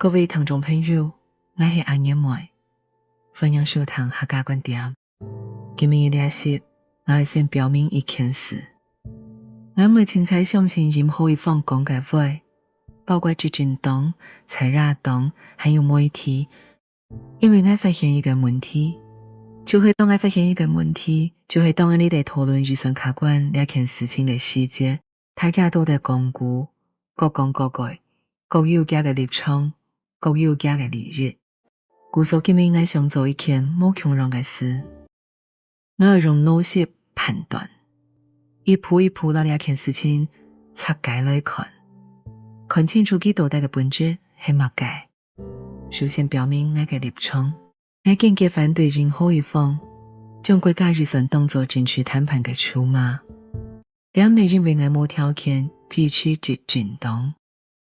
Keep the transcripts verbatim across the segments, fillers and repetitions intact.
各位聽眾朋友，𠊎係阿月妹，歡迎收聽客家觀點。今晡日這集，𠊎愛先表明一件事，𠊎毋會凊彩相信任何一方講个話，包括執政黨、在野黨，還有媒體，因為𠊎發現一個問題，就係當𠊎發現一個問題，就係當𠊎俚在討論預算卡關這件事情个時節，大家都在講古，各講各个，各有厥个立場，各有厥个利益。故所今晡𠊎想做一件無共樣个事，𠊎愛用邏輯判斷，一步一步摎這件事情拆解來看，看清楚佢到底个本質係麼个。首先表明𠊎个立場，𠊎堅決反對任何一方將國家預算當作政治談判个籌碼。這毋係因為𠊎無條件支持執政黨，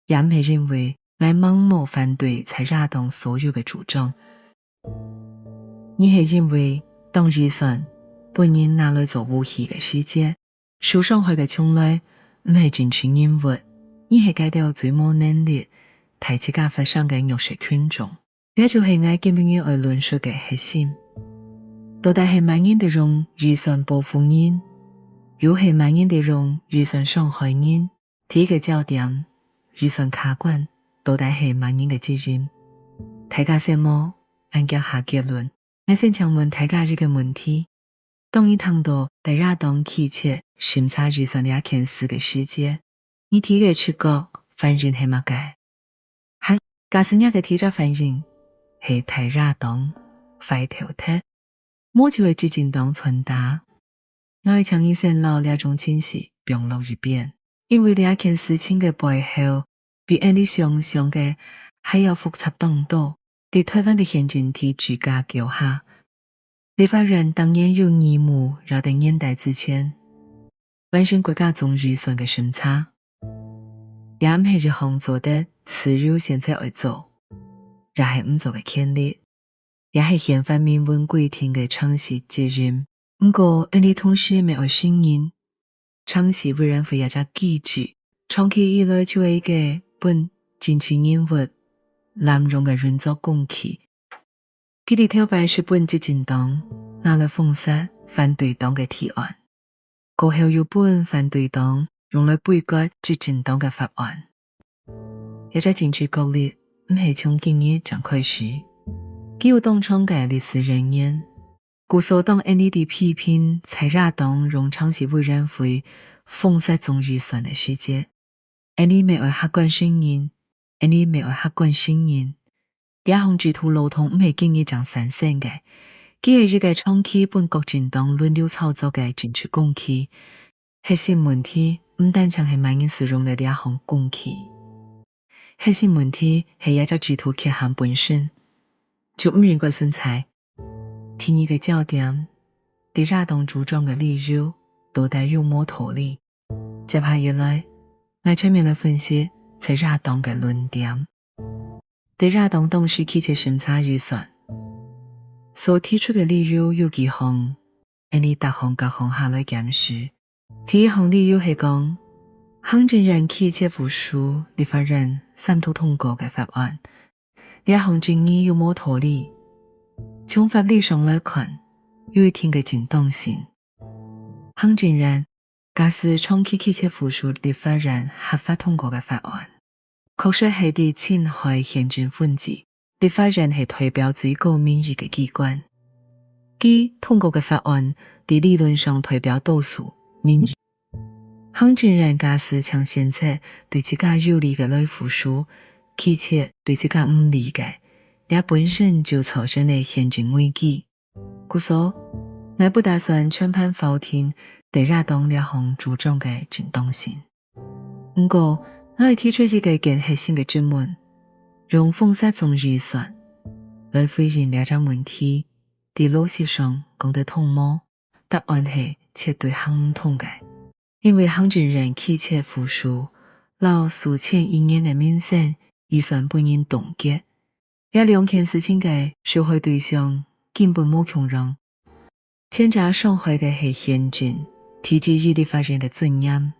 也毋係因為𠊎盲目反對在野黨所有个主張，而係因為當預算分人拿來做武器个時節，受傷害个從來毋係政治人物，而係該兜最無能力替自家發聲个弱勢群眾。這就係𠊎今晡日愛論述个核心。到底係麼人在用預算保護人？又係麼人在用預算傷害人？第一個焦點，預算卡關到底係麼人个責任？大家先莫恁遽下結論。 𠊎先請問大家一個問題：當你聽到在野黨拒絕審查預算這件事个時節，你第一個直覺反應係麼个？還假使若个第一隻反應係在野黨壞透忒，無就係執政黨穿搭， 𠊎愛請你先摎這種情緒放落一邊，因為這件事情个背後，比𠊎俚想像个還要複雜當多。在臺灣个憲政體制架構下，立法院當然有義務要在年底之前完成國家總預算个審查，這毋係一項做得自由選擇愛做也係毋做个權利， 也係憲法明文規定个程序責任。毋過，𠊎俚同時乜愛承認，程序委員會這隻機制，長期以來就係一個分政治人物濫用个運作工具。佢在頭擺係分執政黨拿來封殺反對黨个提案， 過後又分反對黨用來杯葛執政黨个法案。這隻政治角力毋係從今日正開始，佢有當長个歷史淵源。故所當𠊎俚在批評在野黨用程序委員會封殺總預算个時節，𠊎俚乜愛客觀承認，𠊎俚乜愛客觀承認， 這項制度漏洞毋係今日正產生个，佢係一個長期分各政黨輪流操作个政治工具。核心問題毋單淨係麼人使用了這項工具，核心問題係這隻制度缺陷本身，就毋應該存在。第二個焦點，在野黨主張个理由到底有無道理？接下來，𠊎全面來分析在野黨个論點。 在野黨當時拒絕審查預算，所提出个理由有幾項，𠊎俚逐項逐項下來檢視。第一項理由係講，行政院拒絕副署立法院三讀通過个法案，這項爭議有無道理？從法理上來看，有一定个正當性。 行政院假使長期拒絕副署立法院合法通過个法案，確實係在侵害憲政分治。立法院係代表最高民意个機關，佢通過个法案在理論上代表多數民意。行政院假使淨選擇對自家有利个來副署，拒絕對自家毋利个，這本身就造成了憲政危機。 故所，𠊎不打算全盤否定在野黨這項主張个正當性。毋過，𠊎愛提出一個更核心个質問：用封殺總預算來回應這隻問題，在邏輯上講得通無？答案係絕對行毋通个。因為行政院拒絕副署，摎數千億元个民生預算分人凍結， 這兩件事情个受害對象根本無共樣。前者傷害个係憲政體制以立法院个尊嚴，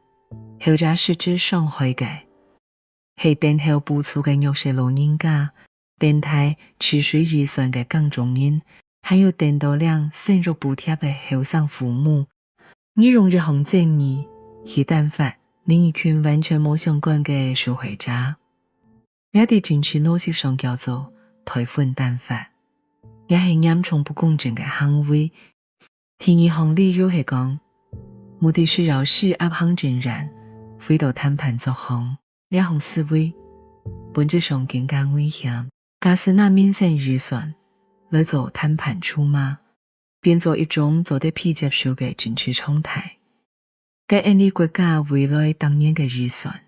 後者實質傷害个係等候補助个弱勢老人家，等待治水預算个耕種人，還有等到領生育補貼个後生父母。你用一項正義去懲罰另一群完全無相關个受害者。這在政治邏輯上叫做代份懲罰，也係嚴重不公正个行為。第二項理由係講，目的係要施壓行政院回到談判桌項。這項思維本質上更加危險。假使拿民生預算來做談判籌碼，變做一種做得被接受个政治狀態，該恁呢國家未來逐年个預算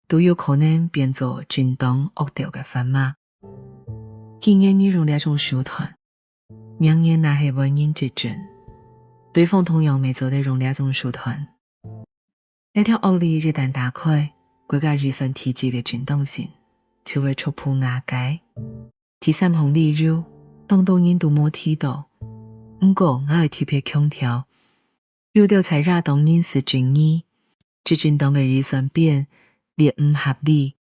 都有可能變做政黨惡鬥个砝碼。今年你用這種手段，明年若係換人執政，對方同樣乜做得用這種手段。這條惡例一旦打開，國家預算體制个正當性就會逐步瓦解。第三項理由，當多人都無提到，毋過𠊎愛特別強調，有調查野黨人士質疑，執政黨个預算編列毋合理，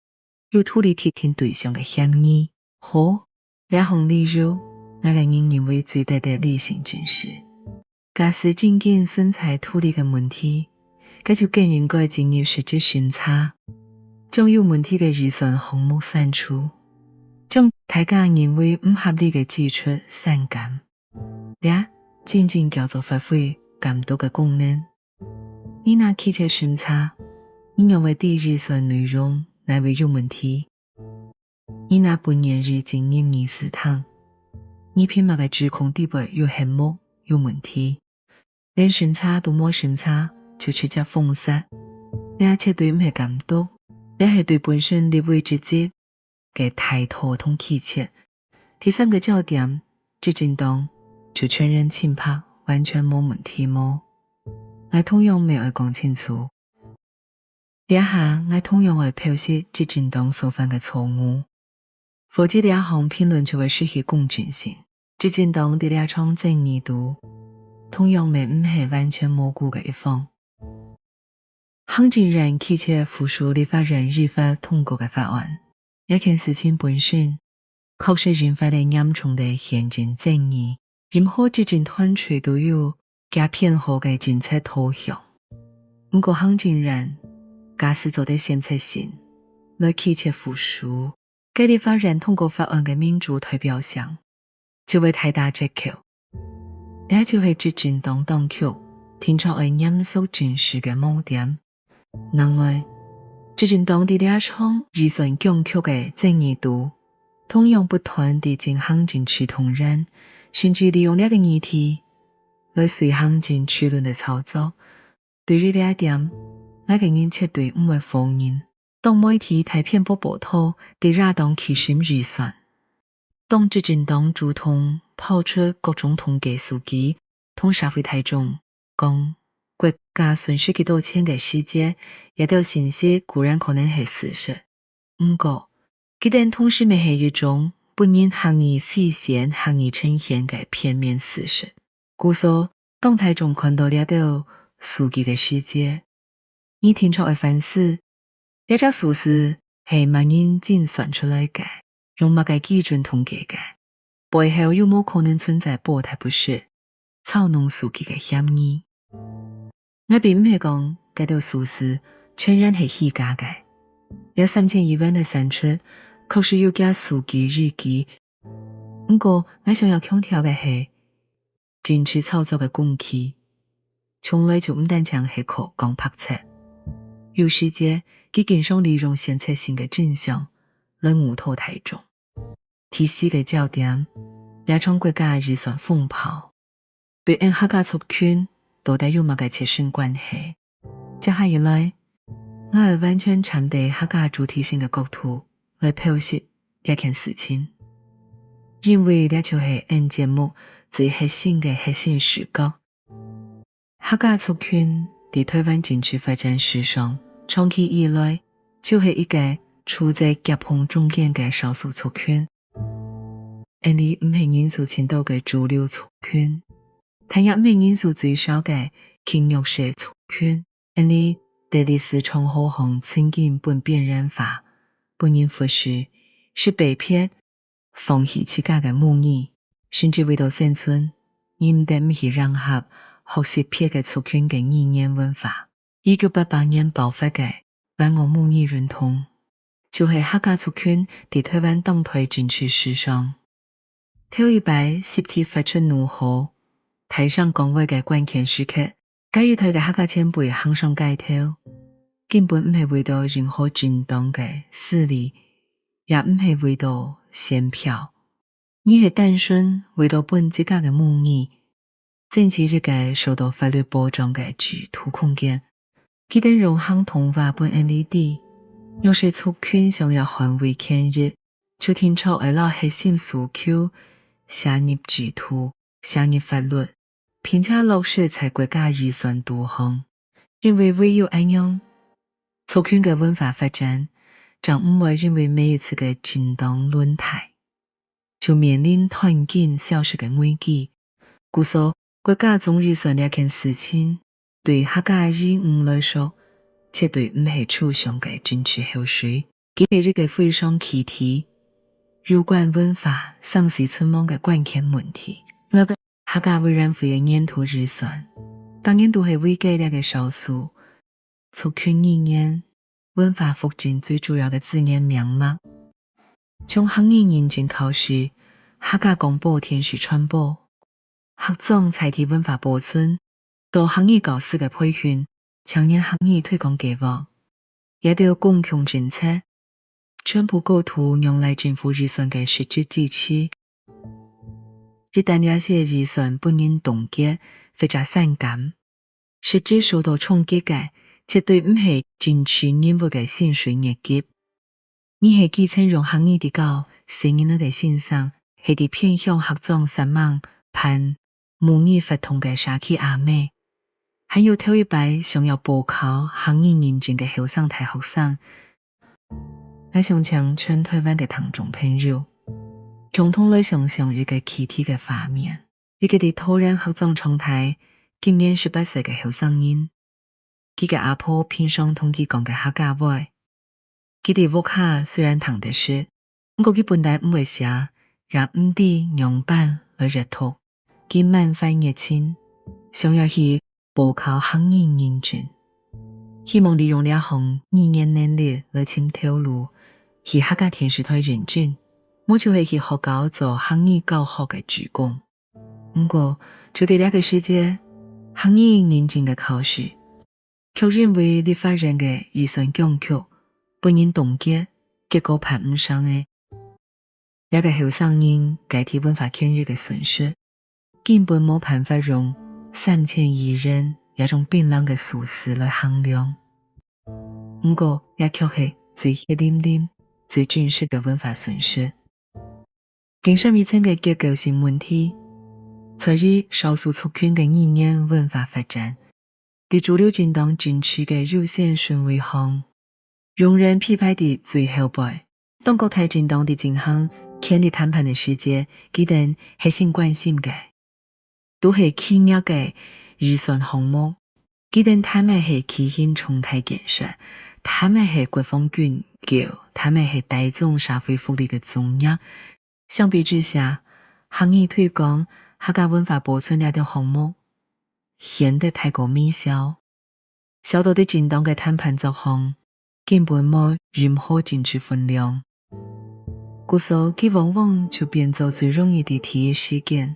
有圖利特定對象个嫌疑。好，這項理由，𠊎個人認為最值得理性正視。假使真經存在圖利个問題，該就更應該進入實質審查，將有問題个預算項目刪除，將大家認為毋合理个支出刪減。這真正叫做發揮監督个功能。你若拒絕審查，你仰會知預算內容哪位有問題？你若不願意進入議事堂，你憑麼个指控裡背有黑幕、有問題？連審查都無審查，就直接封殺，這絕對毋係監督，這係對本身立委職責个態度同拒絕。第三個焦點，執政黨就全然清白，完全無問題無？𠊎同樣乜愛講清楚。這下𠊎同樣愛剖析執政黨所犯个錯誤，否則這項評論就會失去公正性。執政黨在這場爭議肚，同樣乜毋係完全無辜个一方。行政院拒絕副署立法院依法通過个法案，這件事情本身確實引發了嚴重个憲政爭議。任何執政團隊都有厥偏好个政策導向，毋過行政院假使做得選擇性來拒絕副署，該立法院通過法案个民主代表性 就會大打折扣。這就係執政黨當局定著愛嚴肅正視个盲點。另外，執政黨在這場預算僵局个爭議肚，同樣不斷地進行政治動員，甚至利用這個議題來遂行政治論个操作。對於這一點，𠊎個人絕對毋會否認，當媒體大篇幅報導在野黨拒審預算， 當執政黨主動拋出各種統計數據，同社會大眾講國家損失幾多錢个時節，這兜信息固然可能係事實，毋過，佢等同時乜係一種分人刻意篩選、刻意呈現个片面事實。 故所，當大眾看到這兜數據个時節，你定著愛反思，這隻數字係麼人精算出來个，用麼个基準統計个，背後有無可能存在報大不實、操弄數據个嫌疑？𠊎並毋係講該兜數字全然係虛假个，這三千一萬个產出，確實有厥數據依據。毋過，𠊎想要強調个係， 政治操作个工具，從來就毋單淨係靠講白賊。有時節，佢經常利用選擇性个真相來誤導大眾。第四個焦點，這場國家預算風暴，對𫣆客家族群到底有麼个切身關係？ 接下來，𠊎愛完全站在客家主體性个角度來剖析這件事情，因為這就係𫣆節目最核心个核心視角。客家族群在台灣政治發展史上，長期以來就係一個處在夾縫中間个少數族群。𫣆俚毋係人數盡多个主流族群， 但也毋係人數最少个極弱勢族群。𫣆俚在歷史長河項曾經分邊緣化，分人忽視，受排別，放棄自家个母語，甚至為著生存，你毋得毋去迎合、學習別个族群个語言文化。一九八八年爆發个還我母語運動，就係客家族群在臺灣當代政治史上 頭一擺集體發出怒吼、大聲講話个關鍵時刻，該一代个客家前輩行上街頭，根本毋係為著任何政黨个勢力，也毋係為著選票，而係單純為著分自家个母語 爭取一個受到法律保障个制度空間。佢等用行動話分𫣆俚知，若係族群想要捍衛權益，就定著愛摎核心訴求寫入制度、寫入法律，並且落實在國家預算肚項。因為唯有恁樣，族群个文化發展，正毋會因為每一次个政黨輪替， 就面臨斷根消失个危機。故所，國家總預算這件事情，對客家語言來說，絕對毋係抽象个政治口水，佢係一個非常具體、有關文化生死存亡个關鍵問題。𠊎等客家委員會个年度預算，當然都係為該這個少數 族群語言文化復振最主要个資源命脈。從客語認證考試、客家廣播電視傳播、客庄在地文化保存，到客語教師个培訓、青年客語推廣計畫，這兜公共政策，全部高度仰賴政府預算个實質支持。一旦這兜預算分人凍結或者刪減， 實際受到衝擊个，絕對毋係政治人物个薪水月給，而係基層用客語在教細人仔个先生，係在偏鄉客庄煞猛辦母語活動个社區阿姆，還有頭一擺想要報考客語認證个後生大學生。𠊎想請全臺灣个聽眾朋友，共同來想像一個具體个畫面。 一個在桃園客庄長大，今年十八歲个後生人，佢个阿婆平常同佢講个客家話，佢在屋下雖然聽得識，毋過佢本來毋會寫，也毋知仰般來閱讀。佢滿懷熱情，想要去報考客語認證，希望利用這項語言能力來尋頭路，去客家電視台應徵，無就係去學校做客語教學个志工。 毋過，就在這個時節，客語認證个考試，卻因為立法院个預算僵局，分人凍結，結果辦毋成了。這個後生人該地文化權益个損失，根本無辦法用三千億元這種冰冷个數字來衡量。毋過，這卻係最血淋淋、最真實个文化損失。 更深一層个結構性問題，在於少數族群个語言文化發展，在主流政黨政治个優先順位項，永遠被排在最後背。當各大政黨在進行權力談判个時節，佢等核心關心个， 都係巨額个預算項目。佢等談个係巨型重大建設，談个係國防軍購，談个係大眾社會福利个總額。相比之下，客語推廣、客家文化保存這兜項目，顯得太過微小。 小到在政黨个談判桌項，根本無任何政治分量。故所，佢往往就變做最容易在第一時間，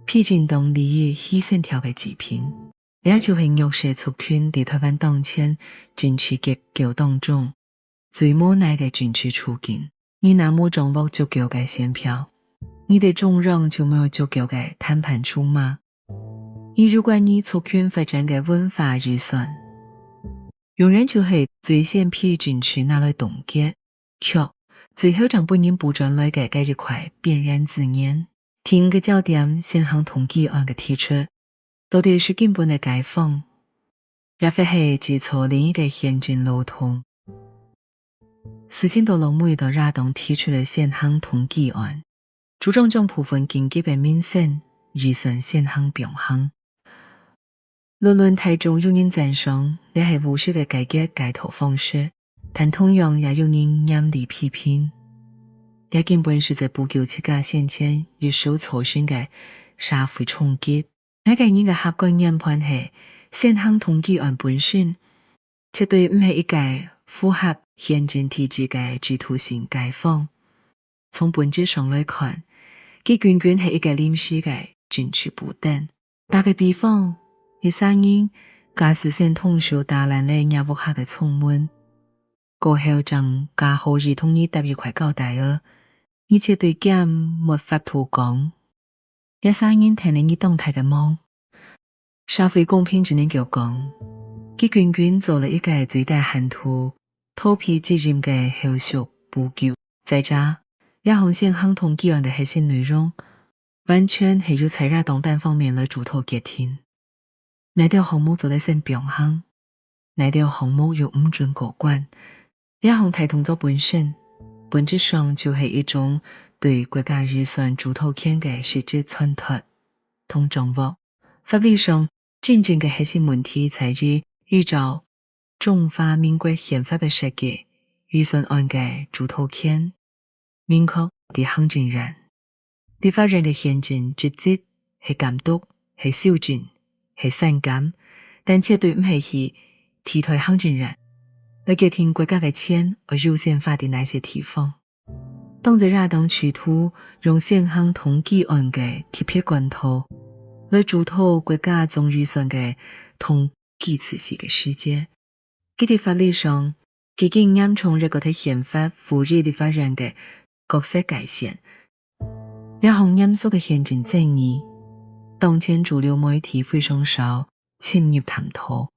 被政黨利益犧牲掉个祭品。這就係弱勢族群在臺灣當前政治結構當中， 最無奈个政治處境。你若無掌握足夠个選票，你在中央就無有足夠个談判籌碼。而有關於族群發展个文化預算，永遠就係最先被政治拿來凍結，卻最後正分人補轉來个該一塊邊緣資源。第五個焦點，先行動支案个提出，到底係根本个解放， 也或係指出另一個憲政漏洞。事情到落尾，在野黨提出个先行動支案，主張將部分緊急个民生預算先行放行。論論大眾有人讚賞，這係務實个解決解套方式。但同樣也有人嚴厲批評，這根本係在補救自家先前一手造成个社會衝擊。 𠊎個人个客觀研判係，先行動支案本身，絕對毋係一個符合憲政體制个制度性解方。從本質上來看，佢僅僅係一個臨時个政治補丁。打個比方，一儕人假使先動手打爛了若屋下个窗門，過後正假好意同你搭一塊膠帶仔，你絕對敢無法度講， 這儕人𢯭了你當大个忙。社會公評只能夠講，佢僅僅做了一個最大限度逃避責任个後續補救。再者，這項先行動支案个核心內容，完全係由在野黨單方面來主導決定。 哪兜項目做得先放行，哪兜項目又毋准過關。這項大動作本身，本質上就係一種對國家預算主導權个實質篡奪同掌握。法理上，真正个核心問題在於，依照中華民國憲法个設計，預算案个主導權 明確在行政院。立法院个憲政職責係監督、係修正、係刪減，但絕對毋係去替代行政院，來決定國家个錢愛優先花在哪些地方。當在野黨試圖用先行動支案个特別管道，來主導國家總預算个動支次序个時節， 佢在法理上，已經嚴重越過忒憲法賦予立法院个角色界線。這項嚴肅个憲政爭議，當前主流媒體非常少深入探討，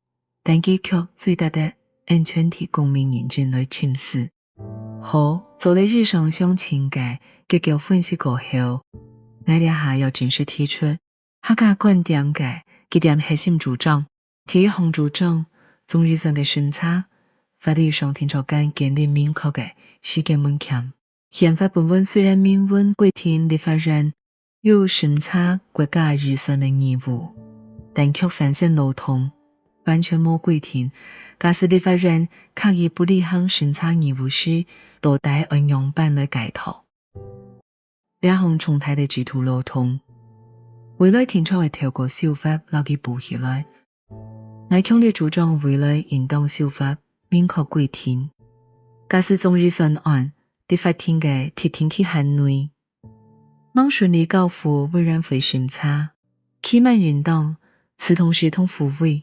但佢卻最值得𫣆全體公民認真來深思。好，做了以上詳盡个結構分析過後，𠊎這下要正式提出 客家觀點个幾點核心主張。第一項主張，總預算个審查，法律上定著愛建立明確个時間門檻。憲法本文雖然明文規定立法院有審查國家預算个義務，但卻產生漏洞，完全無規定，假使立法院刻意不履行審查義務時，到底愛仰般來解套？ 這項重大个制度漏洞，未來定著會透過修法摎佢補起來。𠊎強烈主張未來應當修法明確規定，假使總預算案在法定个特定期限內，吂順利交付委員會審查，期滿應當自動視同付委。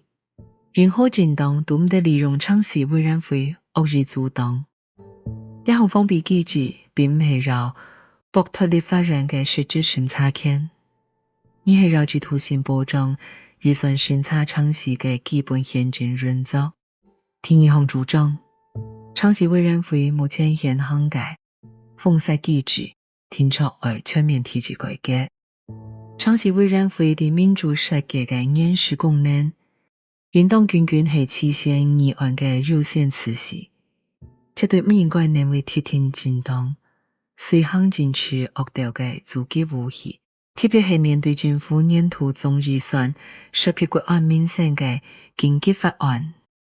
任何政黨都毋得利用程序委員會惡意阻擋。 這項封閉機制並毋係要剝奪立法院个實質審查權，而係要制度性保障預算審查程序个基本憲政原則。第二項主張，程序委員會目前現行个封殺機制，定著愛全面體制改革。程序委員會在民主設計个原始功能， 應當僅僅係實現議案个優先次序，絕對毋應該淪為特定政黨遂行政治惡鬥个阻擊武器。特別係面對政府年度總預算、涉及國安民生个緊急法案，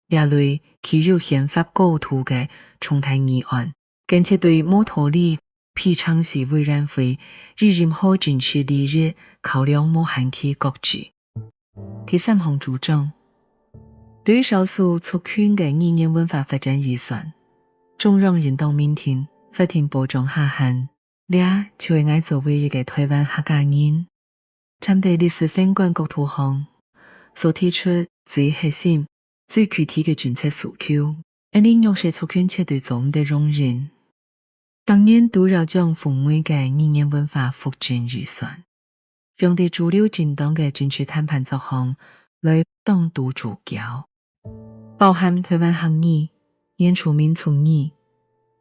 這類具有憲法高度个重大議案， 更絕對無道理被程序委員會以任何政治利益考量無限期擱置。第三項主張，對於少數族群个語言文化發展預算，中央應當明定法定保障下限。這就係𠊎作為一個臺灣客家人， 站在歷史宏觀角度項，所提出最核心、最具體个政策訴求，𫣆俚弱勢族群絕對做毋得容忍。當然都要將豐美个語言文化復振預算，放在主流政黨个政治談判桌項來當堵主教。 包含臺灣客語、原住民族語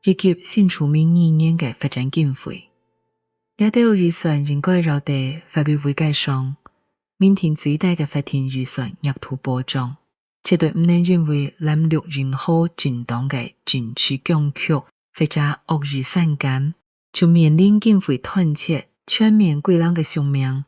以及新住民語言个發展經費。這兜預算應該要在法律位階上，明定最低个法定預算額度保障，絕對毋能因為藍綠任何政黨个政治僵局或者惡意刪減， 就面臨經費斷絕、全面歸零个宿命。